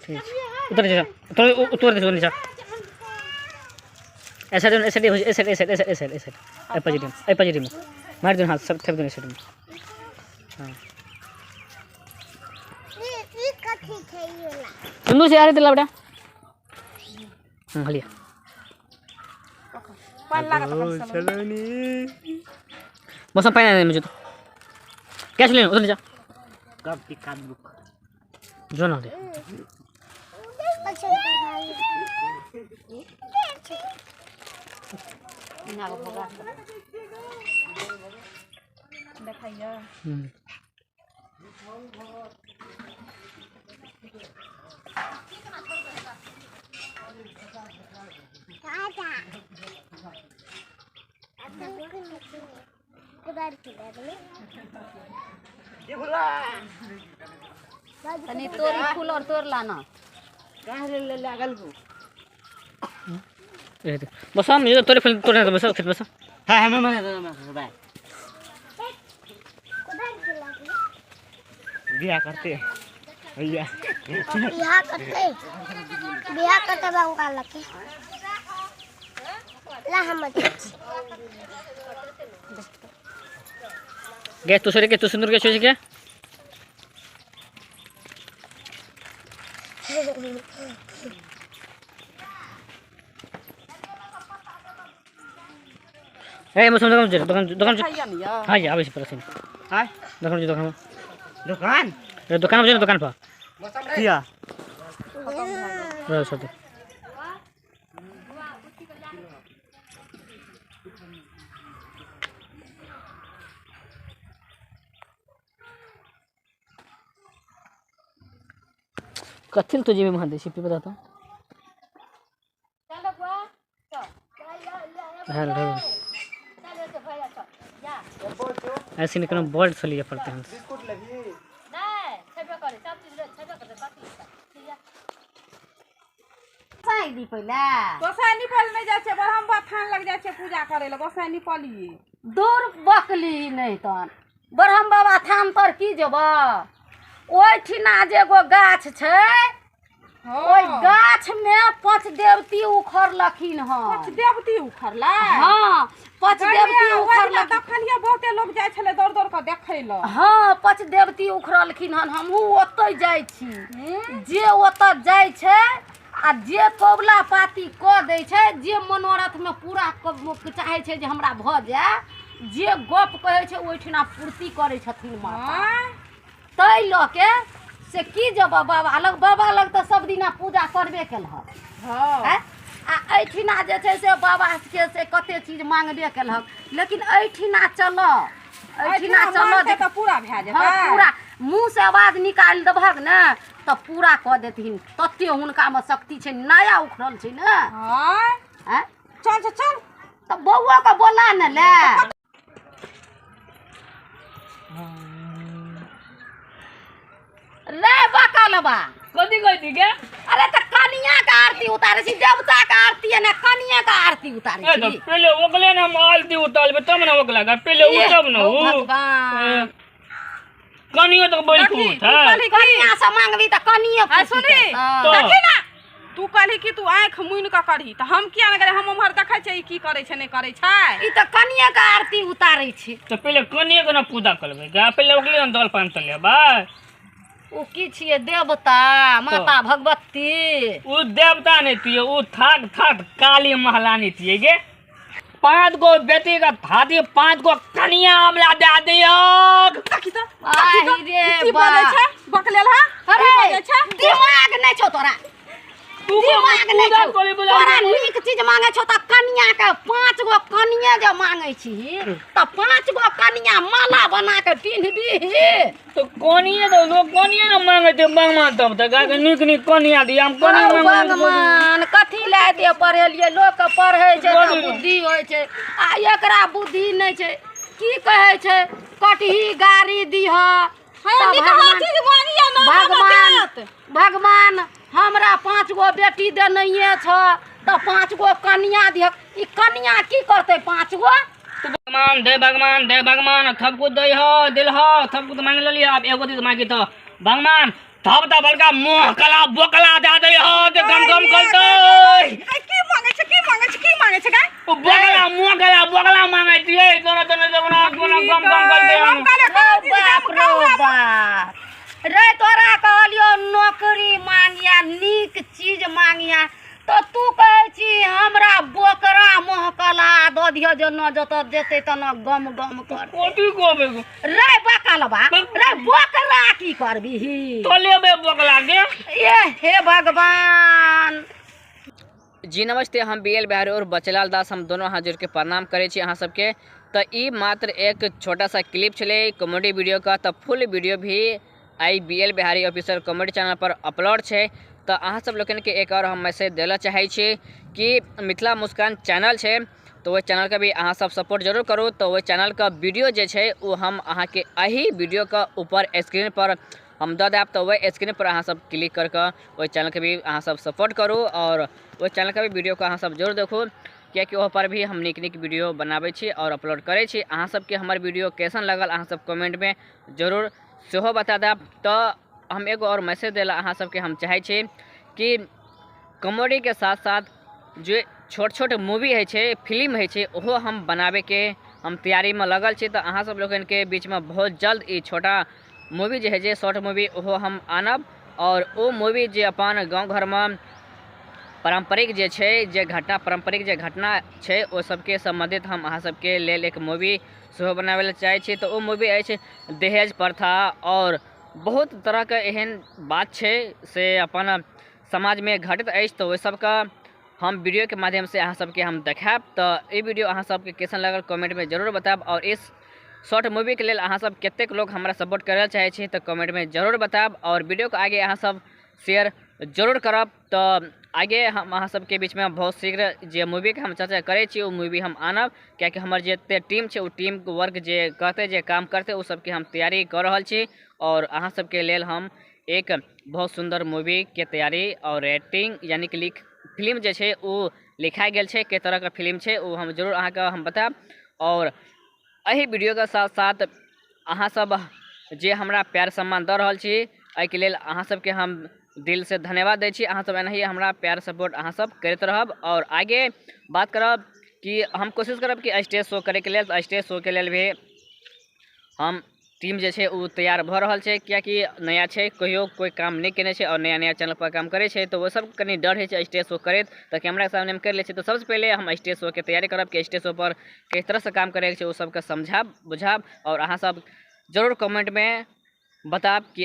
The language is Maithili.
ठीक उतर जा उतर उतर दे नीचा ऐसा ऐसा ऐसा ऐसा ऐसा ऐसा ऐसा ए पजिटिव ए पजिटिव मार दे हाथ सब थेप दे साइड में। हां ई कथि छै ई वाला सुंदर से आ रे दिला बेटा। हां हलिया पान लागत चलो नी मौसम पानी नहीं मुझे तो कैश ले उधर जा कब पिका बुक जो ना दे देखाइए। तनी तोरी फूल और तोड़ लाना लागल हो बस हम ये तोरे फूल तोड़ने बस खेत बस। हां हम मैं बाय बियाह करते भैया बियाह करते बियाह करते बाबू लके ला हम गैस तो सरे के तो सुंदर के छोड़ क्या ए मौसम दुकान दुकान दुकान हां जी आबै छै प्रसिन। हां दुकान दुकान दुकान दुकान पर दुकान पर किया रह सके कथिल तो जेबे महादेव सिपी बताता चल बुआ चल हेलो हेलो ऐसे निकलो बोल्ट से लिए पड़ते हैं। बिस्कुट लगी नहीं छेबे करे सब चीज छेबे करे बाकी साई दी पहले गोसाई निपल नहीं जाय छै ब्रह्म थान लग जाय छै पूजा करे ले गोसाई निपलिए दूर बकली नहीं तन ब्रह्म बाबा थान पर की जेब ओहिठिना जे एगो गाछ छै ओहि गाछ में पांच देवती उखड़लखिन हन। पांच देवती उखड़ला? हां पांच देवती उखड़लखिन। देखलिए बहुते लोग जाय छले दौड़ दौड़ के देखै ल। हां पांच देवती उखड़लखिन हन। हमहू ओतै जाय छी जे ओतऽ जाय छै आ जे कबुला पाती कऽ दै छै जे मनोरथ में पूरा चाहै छै जे हमरा भऽ जाय जे गप कहै छै ओहिठिना पूर्ति करै छथिन माता। तै लऽ के से की जब बाबा लग बाबा लग तऽ सब दिना पूजा करबे केलहक। हाँ आ एहिठिना जे छै से बाबा के से कते चीज मांगबे केलहक लेकिन एहिठिना चल एहिठिना चल तऽ पूरा भए जेतै। हाँ पूरा मुँह से आवाज निकालि देबहक ने तऽ पूरा कऽ देथिन तते हुनकामे शक्ति छै नया उखड़ल छै ने। हाँ चल चल चल तऽ बौआ के बोला ने ले। रे बकलबा कथी कहै छी के? अरे त कनिया के आरती उतारै छी देवता के आरती ने कनिया के आरती उतारै छी। पहले ओकले ने हम आरती उतारबे तब ने ओकला के पहले उतब न हो भगवान कनियो तक बोल के उठ। कनिया से मांगबी त कनिये सुनी देखी ना तू कहली कि तू आँख मुनि के करही त हम किया ने करे हम उम्हर देखै छै की करै छै नहि करै छै। ई त कनिया के आरती उतारै छी त पहले कनिये के न पूजा करबै गा पहले ओकले न दल पान त लेबै। ओ की छियै देवता माता भगवती? ओ देवता नहीं थिए ओ थाक थाक काली महलानी थिए गे। पांच गो बेटी का थाती पांच गो कनिया हमला दे दियो। रे की बजै छै बकलेल हा? अरे दिमाग नहीं छौ तोरा दिमाग नहीं छौ तोरा नीक चीज मांगे छौ त कनिया के पांच गो कनिया जे मांगे छी त पांच गो कनिया माला बना के पिन्हबी तो कनिया तो लोग कनिया न मांगे छै भगवान तब त गा के नीक नीक कनिया दी हम कनिया भगवान कथी लए दे पढ़ेलिए लोक के पढ़ै छै त बुद्धि होय छै आ एकरा बुद्धि नै छै की कहै छै कटही गाड़ी दीह। भगवान भगवान हमरा पांच गो बेटी देनैये छ त पांच गो कनिया दिहक। ई कनिया की करतै पांच गो? भगवान दे भगवान दे भगवान थब कुछ दे हो दिल हो थब कुछ मांग लेलियो आब एगो चीज मांगी तो भगवान थब त बड़का मुंह कला बोकला दे दे हो ते गम गम करतै। की मांगे छै की मांगे छै की मांगे छै गाय? बोकला मुंह कला बोकला मांगे छियै दोनो दोनो दोनो दोनो गम गम करतै। हम कहले बाप रो बाप रे तोरा कहलियो नौकरी मांगिया नीक चीज मांगिया तो तू कहै छी हमरा बोकरा महकला दऽ दिह जे न जतऽ जेतै त न गम गम कर। कोटी कहबै रे बकलबा रे बोकरा की करबिही तो लेबै बोकला के। ए हे भगवान। जी नमस्ते, हम बी एल बिहारी और बचेलाल दास हम दोनों हाथ जोड़ के प्रणाम करै छी अहाँ सबके। तो ई मात्र एक छोटा सा क्लिप छलै कॉमेडी वीडियो का, तो फुल वीडियो भी I B L Bihari official comedy channel per upload छै। तो अहाँ सब लोकनि के एक और हम मैसेज देला चाहै छी कि मिथिला मुस्कान चैनल छै तो ओहि चैनल के भी अहाँ सब सपोर्ट जरूर करू। तो ओहि चैनल का वीडियो जे छै ओ हम अहाँ के एही वीडियो के ऊपर स्क्रीन पर हम दऽ देब, तो वही स्क्रीन पर अहाँ सब क्लिक कर के ओहि चैनल के भी अहाँ सब सपोर्ट करू और ओहि चैनल के भी वीडियो के अहाँ सब जरूर देखू, कियाकि ओह पर भी हम नीक नीक वीडियो बनाबै छी और अपलोड करै छी। अहाँ सबके हमर वीडियो कैसन लगल अहाँ सब कमेंटमे जरूर सेहो बता देब। तो हम एगो और मैसेज देला अहाँ सबके हम चाहै छी कि कॉमेडी के साथ साथ जे छोट छोट मूवी होइ छै फिल्म होइ छै ओहो हम बनाबैके हम तैयारीमे लगल छी। तो अहाँ सब लोकनिके बीचमे बहुत जल्द ई छोटा मूवी जे होइ छै शॉर्ट मूवी ओहो हम आनब और ओ मूवी जे अपन गाँव घरमे पारम्परिक जे छै जे घटना पारम्परिक जे घटना छै ओ सबके सम्बन्धित हम अहाँ सबके लेल एक मूवी सेहो बनाबै लए चाहै छी। तो ओ मूवी अछि दहेज प्रथा और बहुत तरहके एहन बात छै से अपन समाजमे घटित अछि, तो ओहि सबके हम वीडियो के माध्यम से अहाँ सबके हम देखायब। तो ई वीडियो अहाँ सबके कैसन लगल कमेंटमे जरूर बतायब और इस शॉर्ट मूवी के लेल अहाँ सब कतेक लोग हमरा सपोर्ट करल चाहै छी तो कमेंटमे जरूर बतायब और वीडियो के आगे अहाँ सब शेयर जरूर करब। तो आगे हम अहाँ सबके बीचमे बहुत शीघ्र जे मूवीके हम चर्चा करै छी ओ मूवी हम आनब, कियाकि हमर जते टीम छै ओ टीम वर्क जे करतै जे काम करतै ओ सबके हम तैयारी कऽ रहल छी और अहाँ सबके लेल हम एक बहुत सुन्दर मूवीके तैयारी और रेटिंग यानी कि लिख फिल्म जे छै ओ लिखा गेल छै, के तरहके फिल्म छै ओ हम जरूर अहाँके हम बतायब। और एहि वीडियोके साथ साथ अहाँ सब जे हमरा प्यार सम्मान दऽ रहल छी एहिके लेल अहाँ सबके हम दिल से धन्यवाद दै छी। अहाँ सब एनाही हमरा प्यार सपोर्ट अहाँ सब करैत रहब। और आगे बात करब कि हम कोशिश करब कि स्टेज शो करैके लेल, स्टेज शो के लेल भी हम टीम जे छै ओ तैयार भऽ रहल छै, कियाकि नया छै कहियो कोइ काम नहि केने छै और नया नया चैनल पर काम करै छै तो ओ सब कनि डर होइ छै स्टेज शो करैत, तऽ कैमराके सामनेमे करि लै छै। तो सबसँ पहिले हम स्टेज शोके तैयारी करब कि स्टेज शो पर किस तरहसँ काम करैके छै ओ सबके समझाब बुझाब और अहाँ सब जरूर कमेंटमे बताब कि